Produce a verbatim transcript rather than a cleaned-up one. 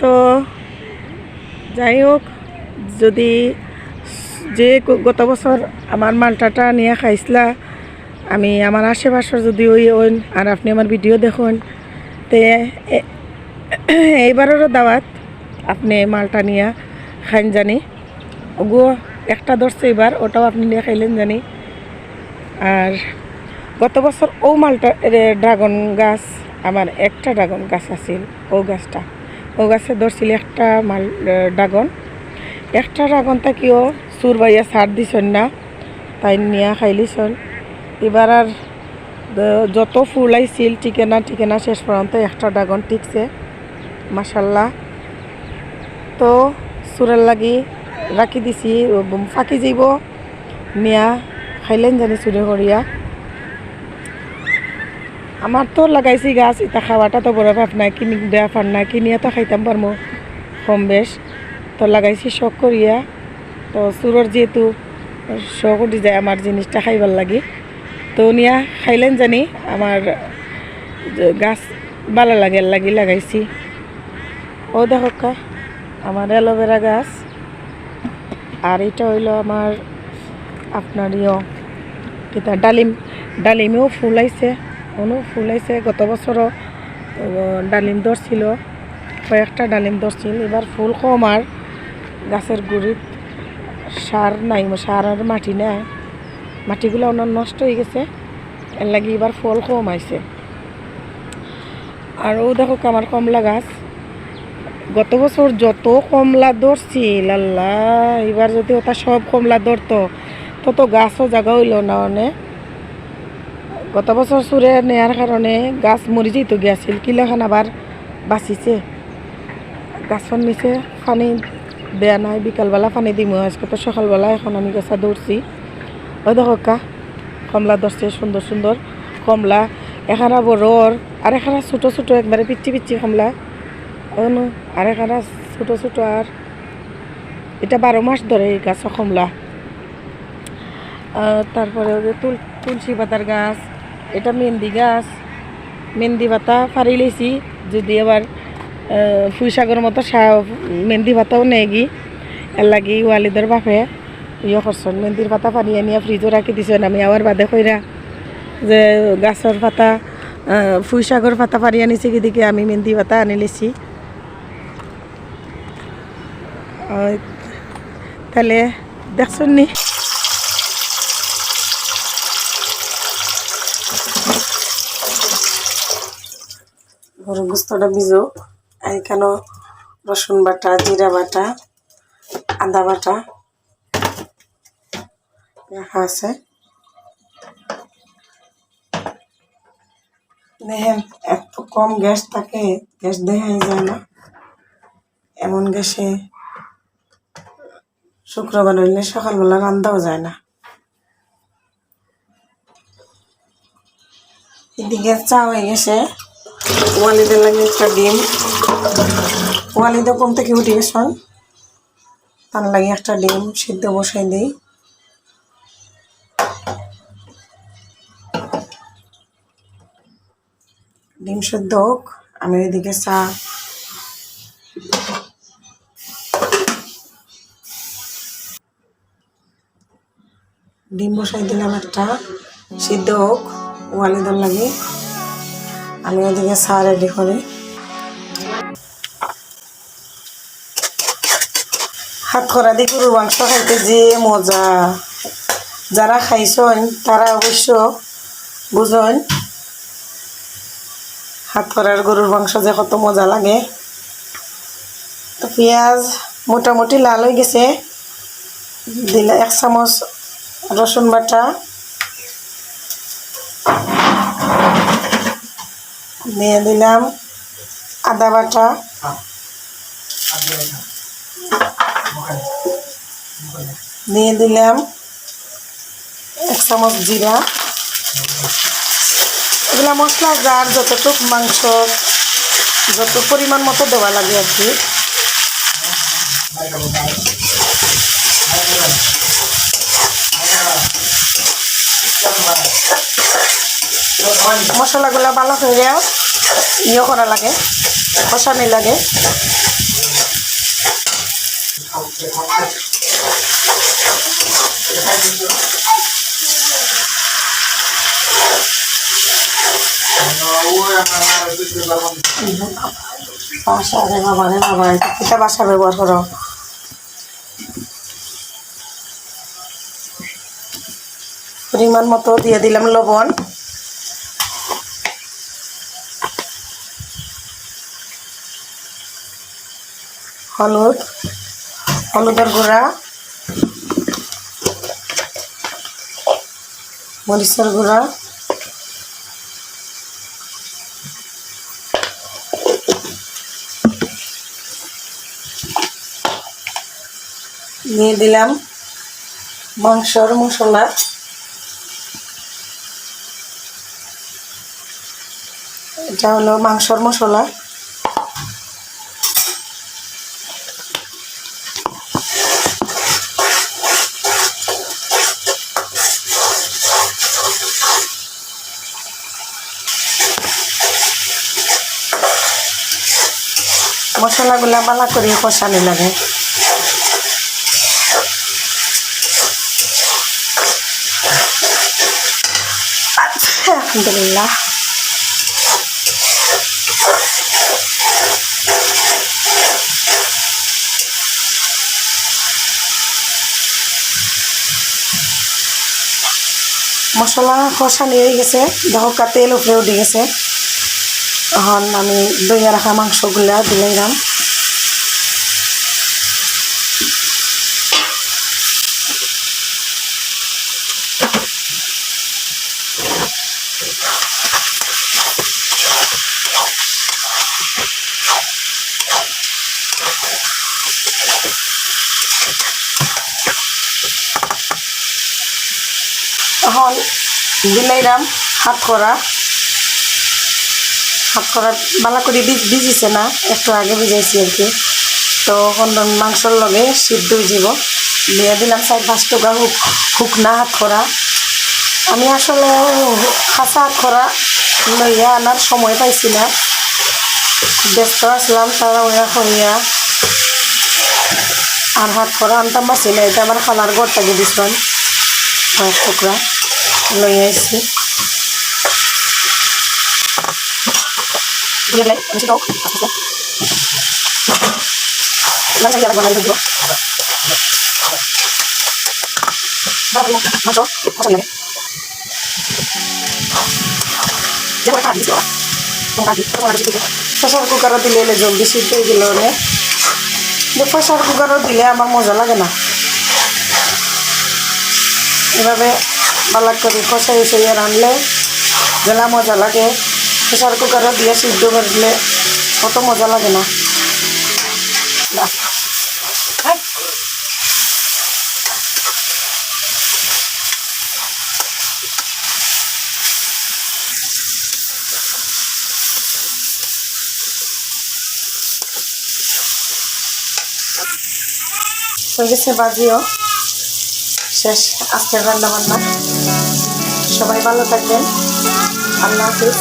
তো যাই হোক, যদি যে গ-, গত বছর আমার মালটাটা নিয়া খাইছলা, আমি আমার আশেপাশর যদি ওই ওইন আর আপনে আমার ভিডিও দেখইন, তে এ-, এইবাররও দাওয়াত, আপনে মালটা নিয়া খাইন জানি। ওগু একটা ধরছে এবার, ওটাও আপনে নিয়া খাইলেন জানি। আর গত বছর ও মালটা, এ, ড্রাগন গাছ, আমার একটা ড্রাগন গাছ আছিল, ও গাছটা, ও গাছে ধরছিল একটা মাল, এ, ড্রাগন। একটা ড্রাগন থাকিও চুর বাইয়া ছাড় দিছইন না, তাইন নিয়া খাইলিছইন। এবার আর, এ, যত ফুল আইছিল, টিকে না টিকে না, শেষ পর্যন্ত একটা ড্রাগন টিকছে, মাশাল্লাহ। তো চুরর লাগি রাখি দিছি, ও ফাকি যাইব, নিয়া খাইলেন জানি চুরে করিয়া। আমার তো লাগাইছি গাছ, ইতা খাওয়াটা তো বড় ব্যাপার না, কিনি ব্যাপার না, কিনিয়া তো খাইতাম পারমু কম বেশ। তো লাগাইছি শখ করিয়া। তো চুরর যেহেতু শখ উঠি যায় আমার জিনিসটা খাইবার লাগি, তো নিয়া খাইলেন জানি আমার গাছ ভালা লাগে, এর লাগি লাগাইছি। ও দেখউক্কা, আমার অ্যালোভেরা গাছ। আর এটা হইলো আমার আপনার ইয়ো, কিতা, ডালিম। ডালিমেও ফুল আইছে, অনো ফুল আইছে। গত বছরও, ও, ডালিম ধরছিল, কয়েকটা ডালিম ধরছিল। এবার ফুল কম, আর গাছের গুড়িত সার নাই, সার আর মাটি নাই, মাটিগুলা অনো নষ্ট হয়ে গেছে, এর লাগি এবার ফল কম আইছে। আর ও দেখউক্কা আমার কমলা গাছ, গত বছর যত কমলা ধরছিল, আল্লাহ, এবার যদি ওটা সব কমলা ধরতো, তত গাছও জাগা হইল না অনে। গত বছর চুরে নেয়ার কারণে গাছ মরি যাইতো গিয়াছিল, কিলাখান আবার বাঁচিছে। গাছর নিচে পানি দেয়া নাই, বিকালবেলা পানি দিমু, আজকে তো সকালবেলা এখন আমি গাছা ধরছি। ওই দেখউক্কা, কমলা ধরছে, সুন্দর সুন্দর কমলা। এখানা বড়, আর এখানা ছোট ছোট, একবারে পিচ্ছি পিচ্ছি কমলা। অনু, আর এখানা ছোট ছোট। আর এটা বারো মাস ধরে এই গাছ কমলা। আর তারপরে ওই যে তুল-, তুলসী পাতার গাছ, এটা মেহেন্দি গাছ, মেহেন্দি পাতা ফাড়ি লইছি। যদি আবার, আহ, পুঁইশাকর মতো সা-, মেহেন্দি পাতাও নেয়গি, এর লাগি ওয়ালিদর বাপে ইয়ে করছইন, মেহেন্দির পাতা ফাড়ি আনিয়া ফ্রিজও রাখি দিছইন। আমি আবার বাদে কইরা যে গাছর পাতা, আহ, পুঁইশাকর পাতা ফাড়ি আনিছি, গিদিকে আমি মেহেন্দি পাতা আনি লিছি। ওই, তাহলে দেখছইন নি? গরুর গোস্তটা ভিজুক, আর এখানো রসুন বাটা, জিরা বাটা, আদা বাটা রাখা আছে। দেখেন, এত কম গ্যাস থাকে, গ্যাস দেখাই যায় না। এমন গ্যাসে শুক্রবার হইলে সকালবেলা রান্নাও যায় না। এদিকে চা হয়ে গেছে, ওয়ালিদের লাগি একটা ডিম। ওয়ালিদে ঘুম থেকে উঠি গেছইন, তার লাগি একটা ডিম সিদ্ধ বসাই দেই। ডিম সিদ্ধ হোক, আমি ওইদিকে চা। ডিম বসাই দিলাম একটা, সিদ্ধ হোক, ওয়ালিদর লাগি। আমি ওইদিকে চা রেডি করি। হাতকরা দি গরুর মাংস খাইতে যে মজা, যারা খাইছইন তারা অবশ্য বুঝইন। হাতকরার গরুর মাংস যে কত মজা লাগে। তো পিঁয়াজ মোটামুটি লাল হয়ে গেছে, দিলে এক চামচ রসুন বাটা, দিয়ে দিলাম আদা বাটা, দিয়ে দিলাম এক চামচ জিরা। এগুলা মশলা যার যতটুক মাংস, যত পরিমাণ মতো দেওয়া লাগে আর কি। মশলাগুলা ভালো করে ইয়ে করা লাগে, কষানি লাগে। বাসা রে বাবা রে বাবা, এটা কিতা বাসা ব্যবহার করো? পরিমাণ মতো দিয়ে দিলাম লবণ, হলুদ, হলুদের গুঁড়া, মরিচের গুঁড়া, দিয়ে দিলাম মাংসর মশলা। এটা হলো মাংসর মশলা। মশলাগুলা ভালা করি কষানি লাগে। আচ্ছা, আলহামদুলিল্লাহ। মশলা কষানি হয়ে গেছে, দেখো কা তেল উপরে উঠে গেছে। এখন আমি ধইয়া রাখা মাংসগুলা দিলাইলাম। এখন দিলাইলাম হাতকরা। হাতকরা ভালা করি ভিজ-, ভিজিছে না, একটু আগে ভিজাইছি আর কি। তো এখন মাংসর লগে সিদ্ধ হয়ে যাব। দিয়ে দিলাম চার পাঁচ টুকরা হুক-, হুকনা হাতকরা। আমি আসলে কাঁচা হাতকরা লইয়া আনার সময় পাইছি না, ব্যস্ত আসলাম তাড়াহুড়া করিয়া। আর হাতকরা আনতাম পারছি না, এটা আমার খালার ঘর থাকি দিছিলাম, কয়েক টুকরা লই আইছি। প্রেশার কুকারও দিলে এলে জলদি সিদ্ধ হয়ে গেল অনেক। কিন্তু প্রেশার কুকারও দিলে আমার মজা লাগে না। এভাবে ভালা করে কষাই উষাইয়া রানলে যেলা মজা লাগে। প্রেশার কুকারও দিয়ে সিদ্ধ করলে অত মজা লাগে না। হয়ে গেছে ভাজিও শেষ আজকের রান্না বান্না। সবাই ভালো থাকবেন, আল্লাহ হাফিজ।